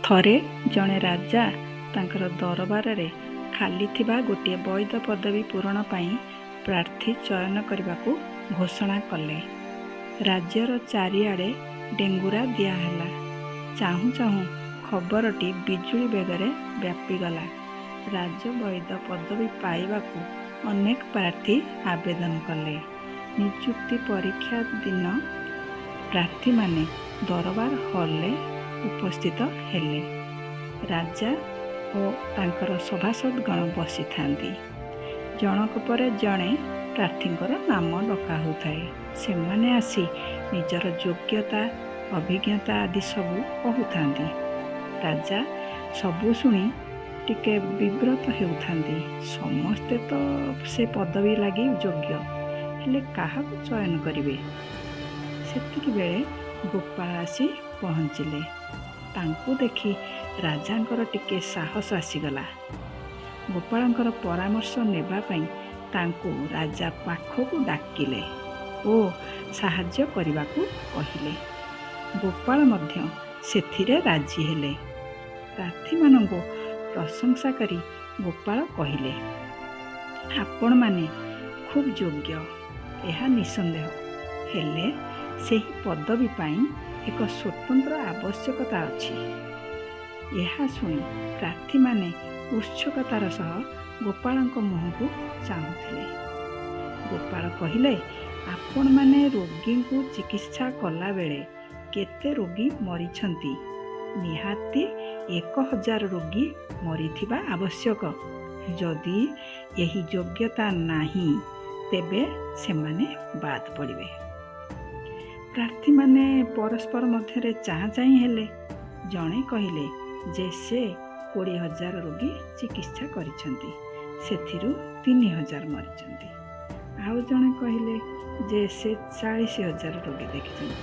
ଥରେ ଜଣେ ରାଜା ତାଙ୍କର ଦରବାରରେ ଖାଲିଥିବା ଗୋଟିଏ ବୈଦ ପଦବୀ ପୂରଣ ପାଇଁ ପ୍ରାର୍ଥୀ ଚୟନ କରିବାକୁ ଘୋଷଣା କଲେ। ରାଜ୍ୟର ଚାରିଆଡ଼େ ଡେଙ୍ଗୁରା ଦିଆହେଲା। ଚାହୁଁ ଚାହୁଁ ଖବରଟି ବିଜୁଳି ବେଗରେ ବ୍ୟାପିଗଲା। ରାଜବୈଦ ପଦବୀ ପାଇବାକୁ ଅନେକ ପ୍ରାର୍ଥୀ ଆବେଦନ କଲେ। ନିଯୁକ୍ତି ପରୀକ୍ଷା ଦିନ ପ୍ରାର୍ଥୀମାନେ ଦରବାର ହଲ୍ରେ ଉପସ୍ଥିତ ହେଲେ। ରାଜା ଓ ତାଙ୍କର ସଭାସଦ୍‌ଗଣ ବସିଥାନ୍ତି। ଜଣକ ପରେ ଜଣେ ପ୍ରାର୍ଥୀଙ୍କର ନାମ ଡକା ହେଉଥାଏ। ସେମାନେ ଆସି ନିଜର ଯୋଗ୍ୟତା, ଅଭିଜ୍ଞତା ଆଦି ସବୁ କହୁଥାନ୍ତି। ରାଜା ସବୁ ଶୁଣି ଟିକେ ବିବ୍ରତ ହେଉଥାନ୍ତି। ସମସ୍ତେ ତ ସେ ପଦବୀ ଲାଗି ଯୋଗ୍ୟ, ହେଲେ କାହାକୁ ଚୟନ କରିବେ? ସେତିକିବେଳେ ଗୋପାଳ ଆସି ପହଞ୍ଚିଲେ। ତାଙ୍କୁ ଦେଖି ରାଜାଙ୍କର ଟିକେ ସାହସ ଆସିଗଲା। ଗୋପାଳଙ୍କର ପରାମର୍ଶ ନେବା ପାଇଁ ତାଙ୍କୁ ରାଜା ପାଖକୁ ଡାକିଲେ ଓ ସାହାଯ୍ୟ କରିବାକୁ କହିଲେ। ଗୋପାଳ ମଧ୍ୟ ସେଥିରେ ରାଜି ହେଲେ। ପ୍ରାର୍ଥୀମାନଙ୍କୁ ପ୍ରଶଂସା କରି ଗୋପାଳ କହିଲେ, "ଆପଣମାନେ ଖୁବ୍ ଯୋଗ୍ୟ, ଏହା ନିଃସନ୍ଦେହ। ହେଲେ ସେହି ପଦବୀ ପାଇଁ ଏକ ସ୍ୱତନ୍ତ୍ର ଆବଶ୍ୟକତା ଅଛି।" ଏହା ଶୁଣି ପ୍ରାର୍ଥୀମାନେ ଉତ୍ସୁକତାର ସହ ଗୋପାଳଙ୍କ ମୁହଁକୁ ଚାହୁଁଥିଲେ। ଗୋପାଳ କହିଲେ, "ଆପଣମାନେ ରୋଗୀଙ୍କୁ ଚିକିତ୍ସା କଲାବେଳେ କେତେ ରୋଗୀ ମରିଛନ୍ତି? ନିହାତି 1000 ରୋଗୀ ମରିଥିବା ଆବଶ୍ୟକ। ଯଦି ଏହି ଯୋଗ୍ୟତା ନାହିଁ, ତେବେ ସେମାନେ ବାଦ୍ ପଡ଼ିବେ।" ପ୍ରାର୍ଥୀମାନେ ପରସ୍ପର ମଧ୍ୟରେ ଚାହାଁଚାହିଁ ହେଲେ। ଜଣେ କହିଲେ ଯେ ସେ 20,000 ରୋଗୀ ଚିକିତ୍ସା କରିଛନ୍ତି, ସେଥିରୁ 3000 ମରିଛନ୍ତି। ଆଉ ଜଣେ କହିଲେ ଯେ ସେ 40,000 ରୋଗୀ ଦେଖିଛନ୍ତି,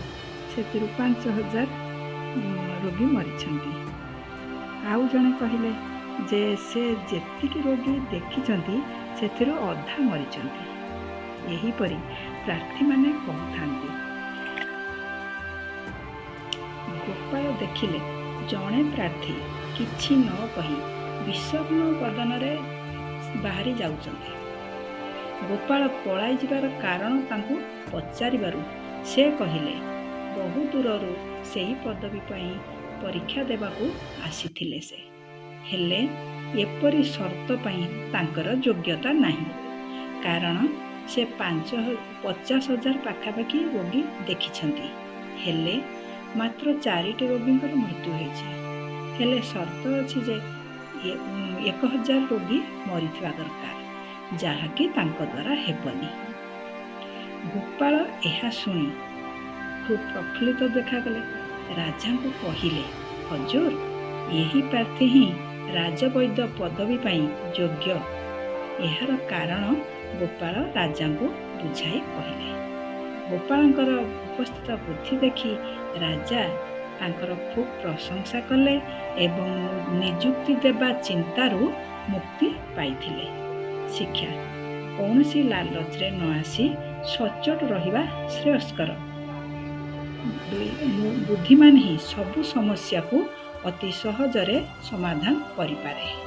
ସେଥିରୁ 5000 ରୋଗୀ ମରିଛନ୍ତି। ଆଉ ଜଣେ କହିଲେ ଯେ ସେ ଯେତିକି ରୋଗୀ ଦେଖିଛନ୍ତି, ସେଥିରୁ ଅଧା ମରିଛନ୍ତି। ଏହିପରି ପ୍ରାର୍ଥୀମାନେ କହୁଥାନ୍ତି। ଗୋପାଳ ଦେଖିଲେ, ଜଣେ ପ୍ରାର୍ଥୀ କିଛି ନ କହି ବିଷଣ୍ଣ ବଦନରେ ବାହାରି ଯାଉଛନ୍ତି। ଗୋପାଳ ପଳାଇଯିବାର କାରଣ ତାଙ୍କୁ ପଚାରିବାରୁ ସେ କହିଲେ, ବହୁ ଦୂରରୁ ସେହି ପଦବୀ ପାଇଁ ପରୀକ୍ଷା ଦେବାକୁ ଆସିଥିଲେ ସେ। ହେଲେ ଏପରି ସର୍ତ୍ତ ପାଇଁ ତାଙ୍କର ଯୋଗ୍ୟତା ନାହିଁ। କାରଣ ସେ 50,000 ପାଖାପାଖି ରୋଗୀ ଦେଖିଛନ୍ତି, ହେଲେ ମାତ୍ର ଚାରିଟି ରୋଗୀଙ୍କର ମୃତ୍ୟୁ ହୋଇଛି। ହେଲେ ସର୍ତ୍ତ ଅଛି ଯେ 1000 ରୋଗୀ ମରିଥିବା ଦରକାର, ଯାହାକି ତାଙ୍କ ଦ୍ୱାରା ହେବନି। ଗୋପାଳ ଏହା ଶୁଣି ଖୁବ୍ ପ୍ରଫୁଲ୍ଲିତ ଦେଖାଗଲେ। ରାଜାଙ୍କୁ କହିଲେ, "ହଜୁର, ଏହି ପ୍ରାର୍ଥୀ ହିଁ ରାଜବୈଦ୍ୟ ପଦବୀ ପାଇଁ ଯୋଗ୍ୟ।" ଏହାର କାରଣ ଗୋପାଳ ରାଜାଙ୍କୁ ବୁଝାଇ କହିଲେ। ଗୋପାଳଙ୍କର ଉପସ୍ଥିତ ବୁଦ୍ଧି ଦେଖି ରାଜା ତାଙ୍କର ଖୁବ୍ ପ୍ରଶଂସା କଲେ ଏବଂ ନିଯୁକ୍ତି ଦେବା ଚିନ୍ତାରୁ ମୁକ୍ତି ପାଇଥିଲେ। ଶିକ୍ଷା: କୌଣସି ଲାଲଚରେ ନ ଆସି ସଚ୍ଚୋଟ ରହିବା ଶ୍ରେୟସ୍କର। ବୁଦ୍ଧିମାନ ହିଁ ସବୁ ସମସ୍ୟାକୁ ଅତି ସହଜରେ ସମାଧାନ କରିପାରେ।